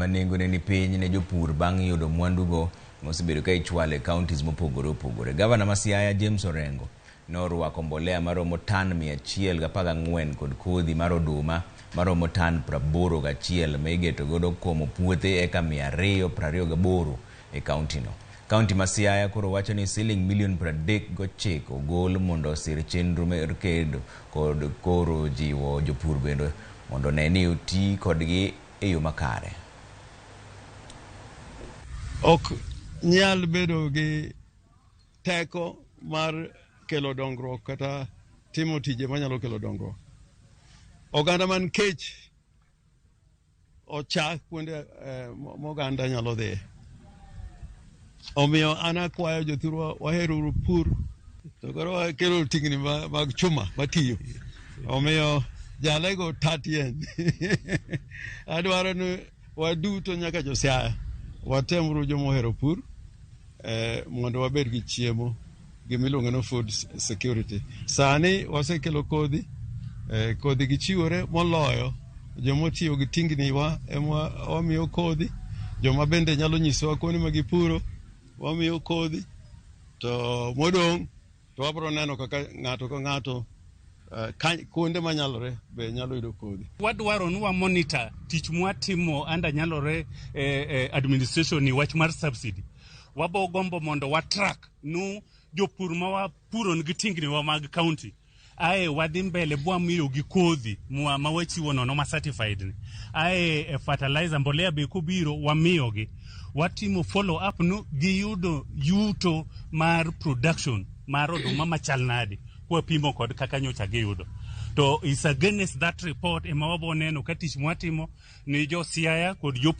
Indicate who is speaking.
Speaker 1: ma nengone ni piny ne jopur bang' yudo mwandugo mosebedo ka ichwalo e counties mopogore opogore. Gavana ma Siaya James Orengo norwako mbolea maromo tan 114 kod kodhi mar oduma maromo tan 81 ma igeto godo komo puothe eka 228 e kaunti no. Kaunti ma Siaya koro wacho ni siling milion 39 ogol mondo osir chenro mar kedo kod koro jiwo jopur bende mondo one ni oti kodgi e yo makare.
Speaker 2: Ok nyal bedo gi teko mar kelo dongruok kata timo tije manyalo kelo dongruok. Oganda man kech ochak kuonde moganda nyalo dhiye. Omiyo an akwayo jothurwa, waheruru pur, to koro wakelo tingni mag chuma matiyo. Omiyo jalego tatien. Adwaro ni waduto nyaka jo Siaya watemuru jomohero pur mondo wabed gi chiemo, gimiluongo ni food security. Sani wasekelo kodhi, kodhi gichiwore moloyo jomotiyo gi tingni wa ema wamiyo kodhi, joma bende nyalo nyisowa kuonde ma gipuro wamiyo kodhi, to modong' to wabiro neno kaka ng'ato ka ng'ato kuonde manyalore be nyalo yudo kodhi.
Speaker 3: Wadwaro ni wa monitor tich mwatimo under Nyalore administration ni wach mar subsidy. Wabo gombo mondo wa track nu jopur ma wapuro nigi tingni wa mag county ae wadhi mbele bwamiyo gi kodhi mwa ma wachiwo nono ma certified ni ae fertilizer, mbolea be kobiro wamiyogi, watimo follow up no giyudo yuto mar production mar oduma machal nade kwapimo kod kaka nyocha giyudo. To is against that report ema wabo neno ka tich mwatimo ni jo Siaya kod jo